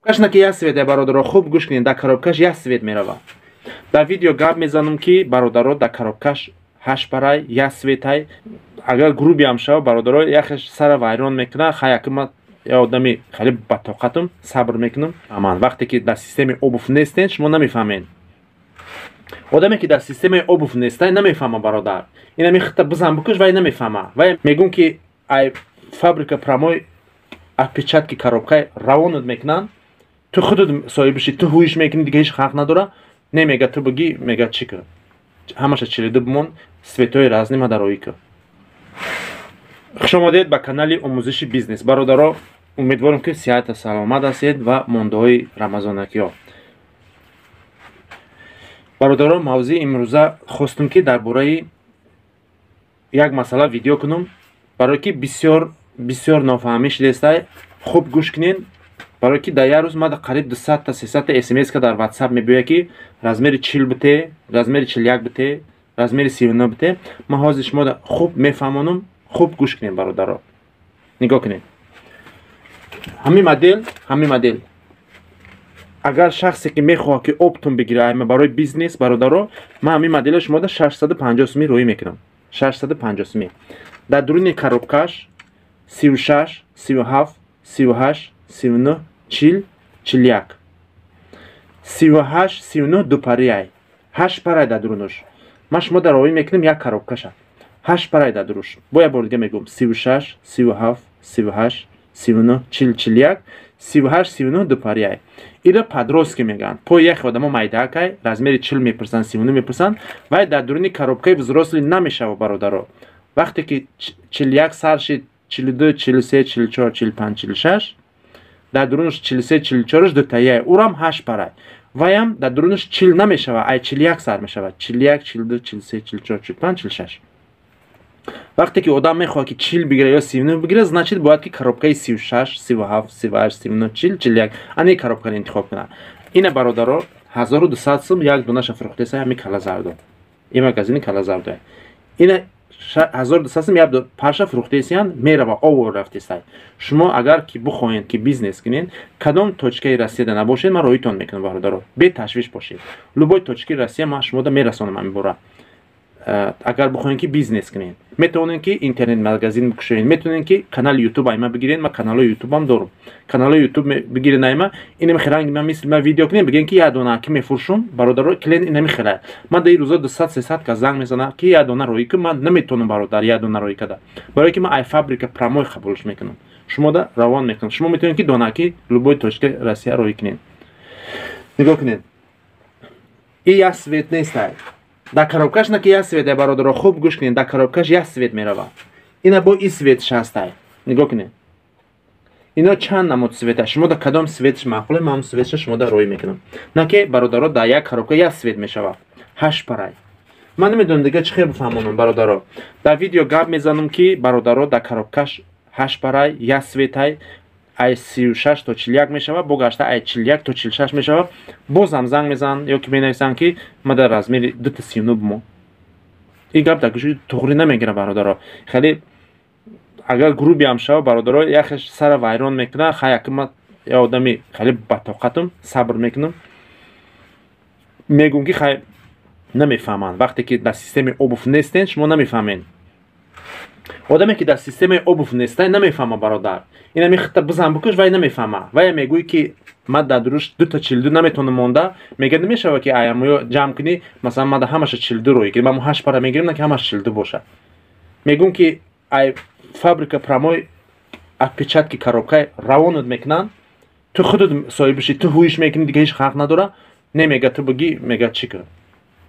Кашна ки як свет, бародаро, хуб гӯш кунед, дар коробкаш як свет мерава. Дар видео гап мезанам, ки бародаро, дар коробкаш ҳашт парай, як светай. Агар грубиам шава, бародаро, яхеш сара вайрон мекуна. Хаяки ма я одами хеле батоқатам, сабр мекунам. Аман вақте ки дар системаи обув нестен, шумо намефаҳмед. Одаме ки дар системаи обув нестай, намефаҳма, бародар. Инами хита бизан бикуш, вай намефаҳма. Вай мегӯм, ки ай фабрика прямой отпечатки коробкай равонат мекунанд, ту худат соҳибиши, ту ҳуиш мекунӣ, дига ҳеҷ ҳақ надора. Не, мега, ту бигӣ, мега, чӣ кар, ҳамаша чилиду бимон, светҳои разный ма дароӣ кар. Хушомадед ба канали омӯзиши бизнес, бародаро. Умедворам, ки сиҳату саломат ҳастед ва мондаҳои рамазонакиҳо. Бародаро, мавзӯи имрӯза хостум, ки дар бораи як масъала видео кунам, барое ки бисёр бисёр нофаҳмӣ шудестай. Хуб гӯш кунед, барое ки дар як рӯз мада қариб 200-та, 300-та смска дар Ватсап мебиёяд, ки размери 40 бите, размери 41 бите, размери 39 бите. Ман ҳозир шумо хуб мефаҳмонам. Хуб гӯш кунед, бародаро. Нигоҳ кунед, ҳамин модел, ҳамин модел. Агар шахсе ки мехоҳад, ки оптом бигирад барои бизнес, бародаро, ман ҳамин модела шумода 650 сумӣ роӣ мекунам. 650 сумӣ. Дар дуруни коробкаш 36, 37, 38, 39, 40, 41, 38, 39 дупарияй, ҳашт парай дар дурунуш. Ман шумо дар роӣ мекунам як коробкаша, ҳашт парай дар дуруш. Бо як бор дига мегӯм: 36, 37, 38, 39, 40, 41, 38, 39 дупарияй. Ира подростки мегӯянд. Пои яхе одамо майдаакай, размери 40 мепурсанд, 39 мепурсанд. Вай дар дуруни коробкаи взрослый намешава, бародаро. Вақте ки 41 сар шид, 42, 43, 44, 45, 46, дар дурунаш 43, 44-ш дутаяй, урам ҳашт парай. Ваям дар дурунаш 40 намешава, ай 41 сар мешавад: 41, 42, 43, 44, 45, 46. Вақте ки одам мехоҳад, ки 40 бигира ё 39 бигира, значит, бояд ки коробкаи 36, 37, 38, 39, 40, 41, ани коробкаро интихоб кунад. Ина, бародаро, 1200 сум як донаша фурӯхтеса ҳами калазардо. Ин магазини калазардо. Ина 1200 сум як парша фурӯхтесиян, мерава, овор рафтесай. Шумо агар ки бихоҳед, ки бизнес кунед, кадом точкаи Россияда набошед, ман роитон мекунам, бародаро, беташвиш бошед. Любой точкаи Россия ман шумода мерасонам ҳамин бора. Агар бихоҳед, ки бизнес кунед, метавонед, ки интернет магазин бикушоед, метавонед, ки канали Ютуб айма бигиред. Ман каналҳои Ютубам дорам. Каналҳои Ютуб бигиред айма, инами ранги ман, мисли ман видео кунед, бигӯед, ки як дона ки мефурӯшум. Бародаро, клиент инами хела. Ман дар ин рӯзо 200, 300 кас занг мезанам, ки як дона роӣ кун. Ман наметавонам, бародар, як дона роӣ када, барое ки ман ай фабрика прямой қабулш мекунам, шумода равон мекунам. Шумо метавонед, ки донаки любой точкаи Россия роӣ кунед. Нигоҳ кунед, и як свет нестай дар коробкаш, на ки як свет. Бародаро, хуб гӯш кунед, дар коробкаш як свет мерава. Ина бо и свет шастай. Нигоҳ кунед, ино чанд намуд света. Шумо дар кадом светш маъқуле, ман светша шумо дар роӣ мекунам. На ки, бародаро, дар як коробка як свет мешава, ҳашт парай. Ман намедонам дига чӣ хел бифаҳмонам, бародаро. Дар видео гап мезанам, ки, бародаро, дар коробкаш ҳашт парай, як светай. Ай 36 то 41 мешава, бо гашта ай 41 то 46 мешава. Бозам занг мезананд ё ки менависанд, ки ма дар размери дута 39 бумо. Ин гап дар гӯши туғрӣ намегира, бародаро. Хеле агар грубиам шава, бародаро, яхеш сара вайрон мекуна. Хаяки ма я одами хеле батоқатам, сабр мекунам. Мегӯм, ки хай, намефаҳманд. Вақте ки дар системаи обув нестен, шумо намефаҳмед. Одаме ки дар системаи обув нестай, намефаҳма, бародар. Инами хита бизан бикуш, вай намефаҳма. Вай мегӯй, ки ман дар дуруш дута 42 наметавонам монда. Мега, намешава, ки аямоё ҷамъ кунӣ, масалан, ман да ҳамаша 42 роӣ кунӣ. Ман ҳашт пара мегирам, на ки ҳамаш 42 бошад. Мегӯм, ки ай фабрика прямой отпечатки коробкай равонат мекунанд, ту худат соҳибиши, ту ҳуиш мекунӣ, дига ҳеҷ ҳақ надора. Не, мега, ту бигӣ, мега, чӣ кар,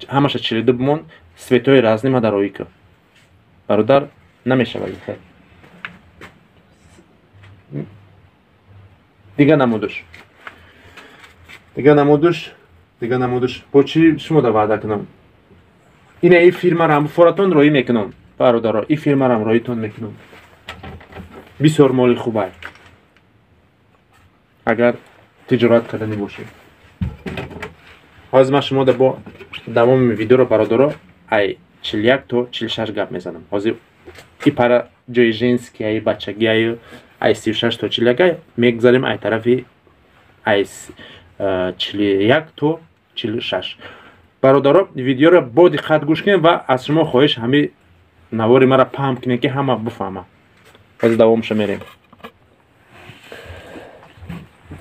ҳамаша 42 бимон, светҳои разный ма дароӣ кар. Бародар, намешавад. Дига намудуш, дига намудуш, дига намудуш. Бо чӣ шумо да ваъда кунам? Ина и фирмарам форатон роӣ мекунам, бародаро, и фирмарам роитон мекунам. Бисёр моли хубай, агар тиҷорат карданӣ бошед. Ҳозир ман шумо да бо давоми видеоро, бародаро, ай 41 то 46 гап мезанам. Ҳозир и пара ҷои женскияи, бачагияю, ай 36 то 41 мегузарем. Ай тарафи Ай 41 то 46. Бародаро, видеоро бо диққат гӯш кунед ва аз шумо хоҳиш, ҳамин навори маро паҳм кунед, ки ҳама бифаҳма. Ҳозир давомша мерем.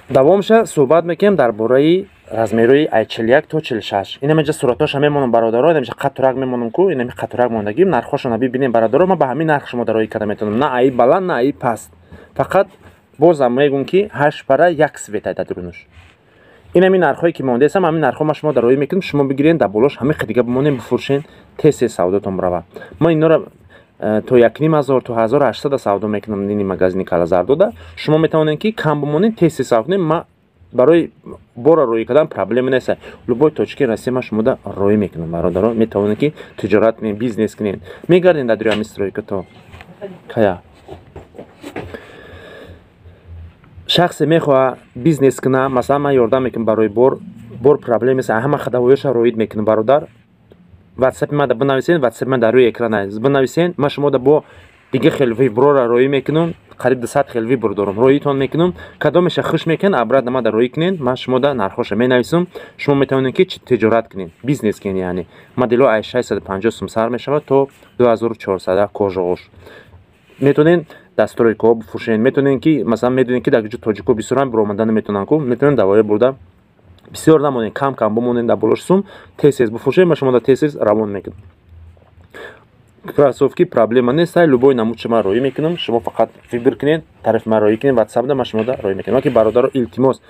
Давомша суҳбат мекунем дар бораи размерои ай 41 то 46. Инамеҷа суратҳоша мемонам, бародаро, инамеҷа қатурак мемонам ку, инами қатурак мондагим, нархҳошона бибинем, бародаро. Ман ба ҳамин нарх шумо дароӣ карда метавонам, на аи баланд, на аи паст. Фақат бозам мегӯм, ки ҳашт пара, як цвет ай дар дурунуш. Инами нархҳое ки мондаестам, ҳамин нархҳо ма шумо дароӣ мекунем, шумо бигирен, дар болош ҳамин дига бимонем, бифурӯшен, тез тез савдотон бирава. Ман инора то 1500, то 1800 савдо мекунам нини магазини Калазардода. Шумо метавонед, ки кам бимонед, тез тез савдо кунед. Ма барои бора роӣ кардан проблема нест. Любой точки Россия ма шумода роӣ мекунам, бародаро. Метавонед, ки тиҷорат кунед, бизнес кунед. Мегардем дар дури ҳамин стройка то кая. Шахсе мехоҳад бизнес куна, масалан, ман ёрдам мекунам барои бор. Бор проблема нест, ҳама ходовой ша роид мекунам, бародар. Ватсапи мада бинависен, ватсапи ман дар рӯи экран аст, бинависен, ман шумода бо дига хел выбор ора роӣ мекунам. Қариб 200 хел выбор дорам, роитон мекунам. Кадомеша хуш мекунед, обратно мада роӣ кунед, ман шумода нархҳоша менависам. Шумо метавонед, ки тиҷорат кунед, бизнес кунед. Яъне моделҳо аз 650 сум сар мешавад то 2400. Кожоғош метавонед дар стройка ҳо бифурӯшед. Метавонед, ки масалан, медонед, ки дар ҷо тоҷико бисёран биромада наметавонанд ку, метавонед давоя бурда, бисёр намонед, кам кам бимонед дар болош сум, тез тез бифурӯшед, ма шумода тез тез равон мекунам. Кроссовки проблема нест, любой намудша ман роӣ мекунам. Шумо фақат выбор кунед, тарафи ман роӣ кунед ватсапда, ман шумода роӣ мекунам. Ки бародаро, илтимос,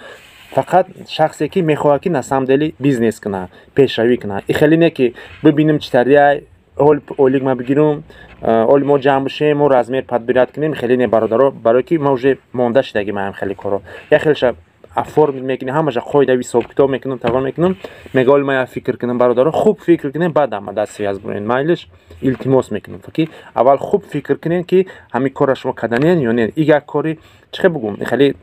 фақат шахсе ки мехоҳад, ки на самом деле бизнес кунад, пешравӣ кунад. И хеле не ки бибинем чӣ тария ойлик ма бигирум, оли мо ҷамъ бишем, мо размер подбирать кунем. Хеле не, бародаро, барое ки ма уже монда шидаги маам хеле коро. Як хелша оформить мекунем, ҳамаша қоидави ҳисоб-китоб мекунам, тағйир мекунам, мега оли ма як фикр кунам. Бародаро, хуб фикр кунем, баъд ама дар связь бурен. Майлиш, илтимос мекунам, ки аввал хуб фикр кунем, ки ҳамин корра шумо каданен ё не. И як кори чӣ хел бугум, хеле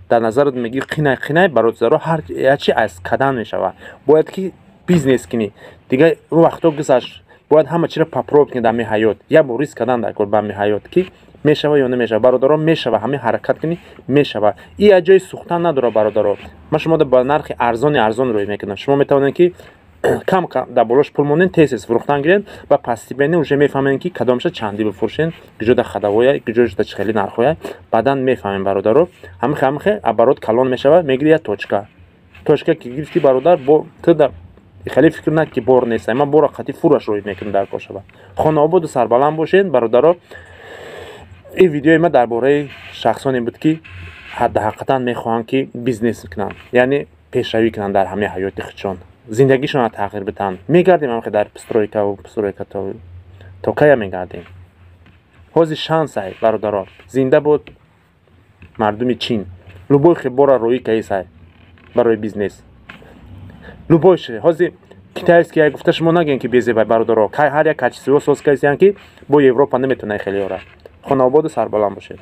дар назарат меги қинай қинай, бародаро, ҳар чи аз кадан мешавад. Бояд ки бизнес кунӣ, дига вақто гузашт. Бояд ҳама чиро попробовать кунед дар ҳамин ҳаёт. Як бор риск кардан дар кор ба ҳамин ҳаёт, ки мешава ё намешава. Бародаро, мешава, ҳамин ҳаракат кунӣ, мешава. И як ҷои сӯхтан надорад, бародаро. Ман шумода ба нархи арзони арзон рӯй мекунам. Шумо метавонед, ки кам дар болош пул монед, тез тез фурӯхтан гиред ва постепенно уже мефаҳмед, ки кадомша чандӣ бифурӯшен, куҷода ходовой я, куҷода чӣ хели нархҳоя. Баъдан мефаҳмем, бародаро. Ҳамихе ҳамихе оборот калон мешавад, мегири як точка. Точка ки гирифтӣ, бародар, бо ту хеле фикр накун, ки бор нест. Ман бора қатъи фураш роид мекунам дар кор шава. Хонаободу сарбаланд бошед, бародаро. Ин видеои ма дар бораи шахсоне буд, ки ҳақиқатан мехоҳанд, ки бизнес кунанд, яъне пешравӣ кунанд дар ҳамаи ҳаёти худшон, зиндагишонро тағйир бидиҳанд. Мегардем ҳамхе дар стройка ву стройка, то кая мегардем? Ҳозир шансай, бародаро. Зинда буд мардуми Чин! Любой хе бора роӣ каисай барои бизнес, любой ше. Ҳозир китайский я гуфта, шумо нагӯем, ки безебай, бародаро. Ҳар як качество соз кардисиян, ки бо Европа наметавонад хеле ёра. Хонаободу сарбаланд бошед.